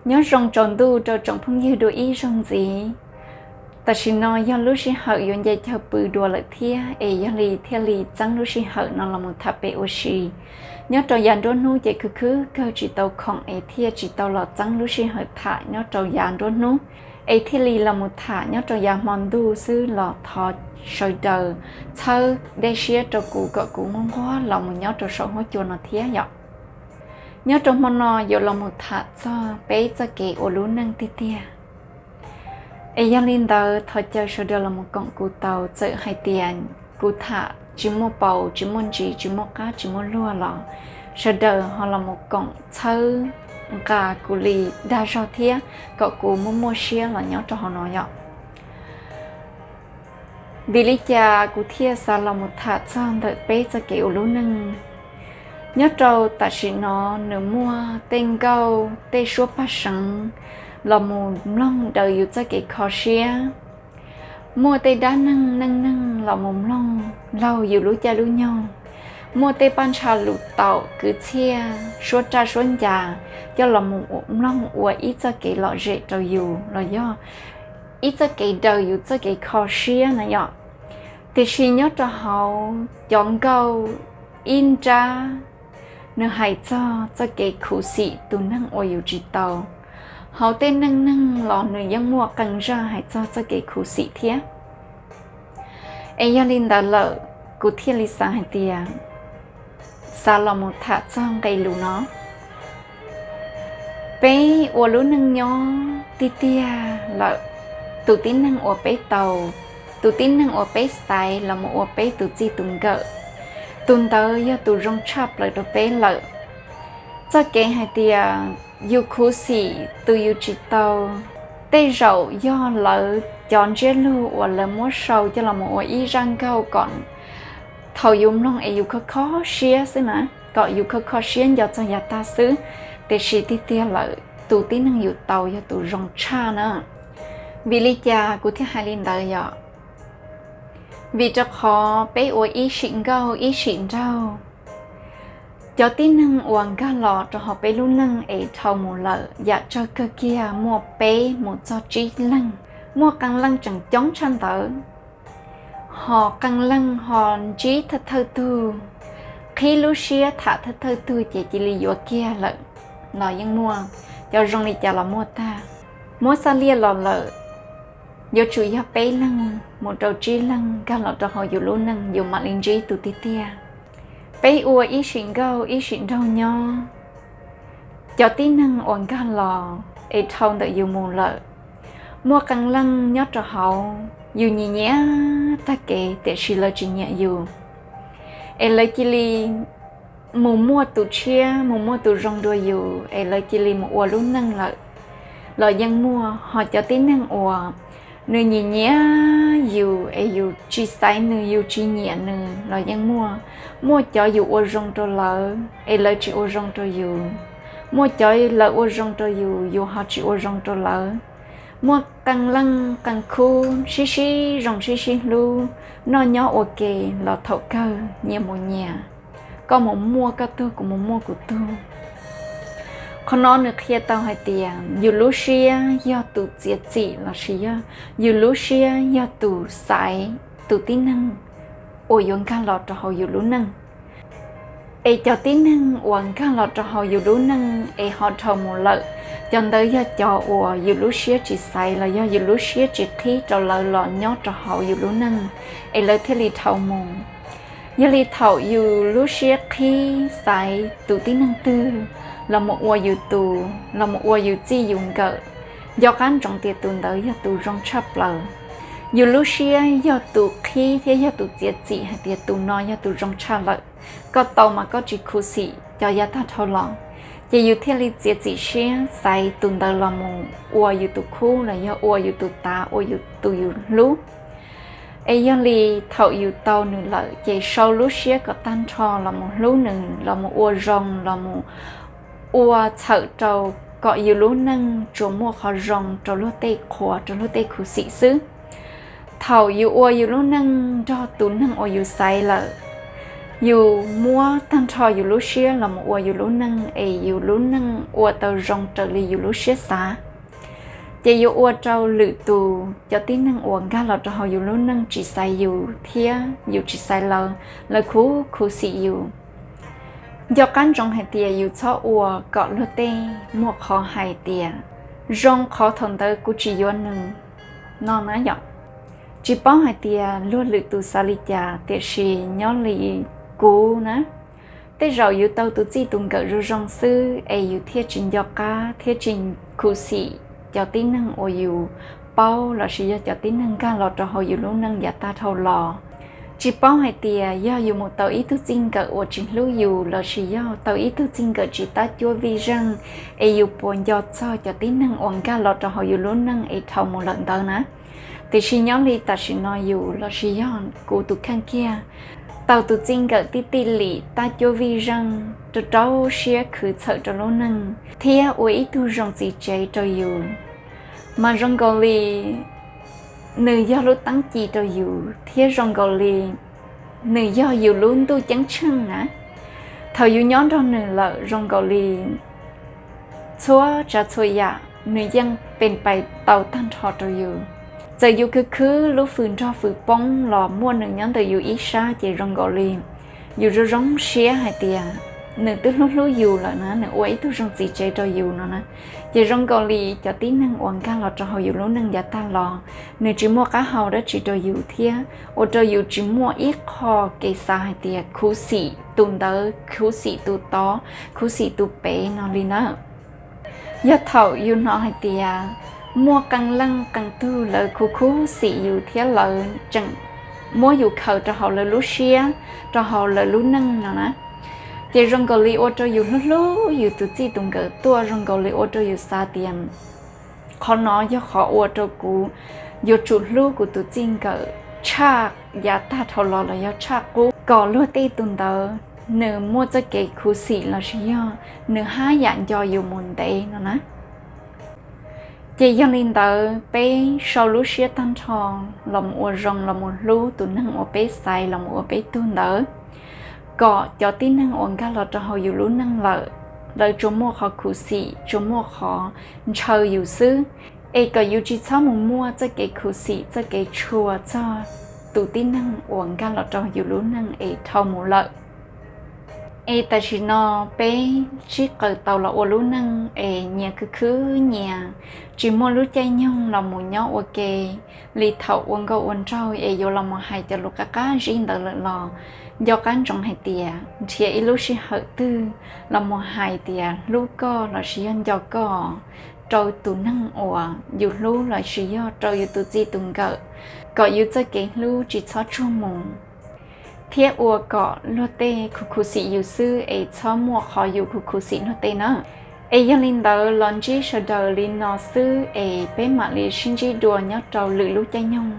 Nyob zoo tsaus ntuj rau tsoom phooj ywg dua ib zaug ntxiv. Tam sim no yog lub sij hawm yuav nce chaw pw dua lawm thiab, es yog li thiaj li txeeb lub sij hawm no los mus tham pem ua si. Nyob rau yav nruab hnub ces khwv khwv kawg tsis tau khoom es thiaj tsis tau los txeeb lub sij hawm tham nyob rau yav nruab hnub, es thiaj li los mus tham nyob rau yav hmo ntuj xwb los thov sawv daws txhawb dej siab rau kuv kom kuv muaj nquag los mus nyob rau saum huab cua no thiab yom. Nyob rau hmo no yuav los mus tham txog peb txoj kev ua lub neej tiag tiag. Es yog li ntawd thov caw sawv daws los mus koom kuv tau, txawm hais tias kuv tham tsis muaj paus, tsis muaj ntsis, tsis muaj qab, tsis muaj luag los sawv daws ho los mus koom txhawb nqa kuv li dag zog thiab kom kuv muaj muaj siab los nyob rau hauv no yom. Vim li cas kuv thiaj xav los mus tham txog ntawm peb txoj kev ua lub neej? Nyob rau tam sim no nws muaj tej nkauj tej suab paj seev los mus mloog daws yus txoj kev kho siab. Muaj tej dab neeg neej neeg los mus mloog laug yus lub caij lub nyoog. Muaj tej paj ntsha lus taum kwv txhiaj suab raj suab ncas coj los mus mloog ua ib txoj kev lom zem rau yus los yog ib txoj kev daws yus txoj kev kho siab na yom. Tiam sis nyob rau hauv cov nkauj ib nrab, nws hais txog txoj kev khuv xim tus neeg uas yus tsis tau. Hauv tej neej neeg los nws yeej muaj qee zaj hais txog txoj kev khuv xim thiab. Es yog li ntawd lawm, kuv thiaj li xav hais tias xav los mus tham txog nqe lus no. Peb ua lub neej nyob tiag tiag lawm, tus tib neeg uas peb tau, tus tib neeg uas peb xaiv los mus ua peb tus txij tus nkawm, tus ntawd yog tus zoo tshaj plaws rau peb lawm. Txoj kev hais tias yus khuv xim tus yus tsis tau, tej zaum yog lawv cov ntsiab lus uas lawv muab sau coj los mus ua ib zaj nkauj kom thaum yus mloog es yus kho kho siab xwb na, kom yus kho kho siab nco txog yav tag xwb. Tiam sis tiag tiag lawm tus tib neeg yus tau yog tus zoo tshaj na. Vim li cas kuv thiaj hais li ntawd yom? Vim rau qhov peb ua ib sim nkauj ib sim nraug, cov tib neeg uas nkag los rau hauv peb lub neej es dhau mus lawm yam tsawg kawg kiag muaj peb mus txog tsib leeg, muaj qee leej tseem coob tshaj ntawd, ho qee leej ho ntsib thawj thawj tug, qhib lub siab tham thawj thawj tug ces cia li yuav kiag lawm los yeej muaj, cov zoo li cas los muaj tag. Muab xab liaj los lawm, yuav tsum yog peb leeg mus rau tsib leeg nkag los rau hauv yus lub neej yus mam li ntsib tus tiag tiag. Peb ua ib sim nkauj ib sim nraug nyob, cov tib neeg uas nkag los es dhau ntawm yus mus lawm, muaj qee leej nyob rau hauv yus nyiam nyiam tag kev tiam sis lawv tsis nyiam yus, es lawv cia li mus muaj tus tshiab mus muaj tus zoo dua yus es lawv cia li mus ua lub neej lawm los yeej muaj. Ho cov tib neeg uas nws nyiam nyiam yus es yus tsis xaiv nws yus tsis nyiam nws los yeej muaj. Muaj cov yus ua zoo rau lawv es lawv tsis ua zoo rau yus, muaj cov lawv ua zoo rau yus yus ho tsis ua zoo rau lawv. Muaj qee leej qee khub sib sib zoo sib sib hlub, noj nyob ua ke los thaum kawg nyias mus nyias, koj mus muaj koj tug kuv mus muaj kuv tug. Qhov no nws qhia tau hais tias yus lub siab yog tus txiav txim lossis yog yus lub siab yog tus xaiv tus tib neeg uas yuav nkag los rau hauv yus lub neej. Es cov tib neeg uas nkag los rau hauv yus lub neej es ho dhau mus lawm, cov ntawd yog cov uas yus lub siab tsis xaiv los yog yus lub siab tsis qhib rau lawv los nyob rau hauv yus lub neej es lawv thiaj li dhau mus. Yog li thaum yus lub siab qhib xaiv tus tib neeg twg los mus ua yus tus, los mus ua yus txij yus nkawm, nco qab ntsoov tias tus ntawd yog tus zoo tshaj plaws. Yus lub siab yog tus qhib thiab yog tus txiav txim hais tias tus no yog tus zoo tshaj lawm. Koj tau mas koj tsis khuv xim cov yav tag dhau los, ces yus thiaj li txiav txim siab xaiv tus ntawd los mus ua yus tus khub los yog ua yus tus tav, ua yus tus yus hlub. Es yog li thaum yus tau nws lawm ces sau lub siab kom tag nrho los mus hlub nws, los mus ua zoo, los mus ua txhawm rau kom yus lub neej tsuas muaj qhov zoo rau luag tej qhuas, rau luag tej khuv xim xwb. Thaum yus ua yus lub neej nrog tus neeg uas yus xaiv lawm, Yus muab tag nrho yus lub siab los mus ua yus lub neej es yus lub neej ua tau zoo raws li yus lub siab xav, ces yuav ua rau lwm tus cov tib neeg uas nkag los rau hauv yus lub neej tsis xaiv yus thiab yus tsis xaiv lawv, lawv khuv khuv xim yus. Nco qab ntsoov hais tias yus txhob ua kom luag tej muaj qhov hais tias zoo qhov thaum ntawd kuv tsis yuav nws no na yom. Tsis paub hais tias luag lwm tus xav li cas, tiam sis nyob li kuv na, tej zaum yus tau tus txij tus nkawm zoo zoo xwb es yus thiaj tsis nco qab thiab tsis khuv xim cov tib neeg uas yus paub lossis yog cov tib neeg nkag los rau hauv yus lub neej yav tag dhau los. Tsis paub hais tias yog yus mus tau ib tug txij nkawm uas tsis hlub yus lossis yog tau ib tug txij nkawm tsis tab cuab vij zeej es yus puas nco txog cov tib neeg uas nkag los rau hauv yus lub neej es dhau mus lawm ntawd na. Tiam sis nyob li tam sim no yus lossis yog kuv tus kheej kiag tau tus txij nkawm tib tij lim tab cuab vij zeej rau rau siab khwv txhawm rau lub neej thiab ua ib tug zoo txiv tsev rau yus, mas zoo nkaus li nws yog lub teeb ci rau yus thiab zoo nkaus li nws yog yus lub ntuj ceeb tsheej na. Thaum yus nyob nrog nws lawm zoo nkaus li txhua tsav txhua yam nws yeej pes pais tau tag nrho rau yus. Txawm yus khwv khwv lub fws nrog fws poob los muaj nws nyob ntawm yus ib sab ces zoo nkaus li yus zoo zoo siab hais tias nws twb hlub hlub yus lawm na, nws ua ib tug zoo txiv tsev rau yus no na. Ces zoo nkaus li cov tib neeg uas nkag los rau hauv yus lub neej yav tag los, nws tsis muaj qab hau dab tsi rau yus thiab ua rau yus tsis muaj ib qho kev xav hais tias khuv xim tus ntawd, khuv xim tus tod, khuv xim tus pem no li na. Yog thaum yus hnov hais tias muaj qee leej qee tug lawv khuv khuv xim yus thiab lawv tseem muab yus khaws rau hauv lawv lub siab, rau hauv lawv lub neej no na, ces zoo nkaus li ua rau yus hlub hlub yus tus txij tus nkawm tuaj, zoo nkaus li ua rau yus xav tias qhov no yog qhov ua rau kuv yuav tsum hlub kuv tus txij nkawm tshaj yav tag dhau los los yog tshaj qub, kom luag tej tus ntawd nws muaj txoj kev khuv xim lossis yog nws haj yam nco yus mus ntev no na. Ces yog li ntawd peb sau lub siab tag nrho los mus ua zoo los mus hlub tus neeg uas peb xaiv los mus ua peb tug ntawd, kom cov tib neeg uas nkag los rau hauv yus lub neej lawm, lawv tsuas muaj qhov khuv xim, tsuas muaj qhov ntshaw yus xwb, es kom yus tsis txhob mus muaj txoj kev khuv xim, txoj kev tshua txog tus tib neeg uas nkag los rau yus lub neej es dhau mus lawm. Es tam sim no peb sib qawm tau los ua lub neej es nyias khwv khwv nyias, tsis muaj lub caij nyoog los mus nyob ua ke li thaum ua nkauj ua nraug es yuav los mus hais cov lus qab qab zib ntawd lawm los, nco qab ntsoov hais tias nrhiav ib lub sij hawm twg los mus hais tias hlub koj lossis yog nco koj rau tus neeg uas yus hlub lossis yog rau yus tus txij tus nkawm, kom yus txoj kev hlub tsis txhob tsuag mus, thiab ua kom luag tej khuv khuv xim yus xwb es txhob muaj qhov yus khuv khuv xim luag tej na. Es yog li ntawd los ntsib sawv daws li no xwb es peb mam li sib ntsib dua nyob rau lwm lub caij nyoog.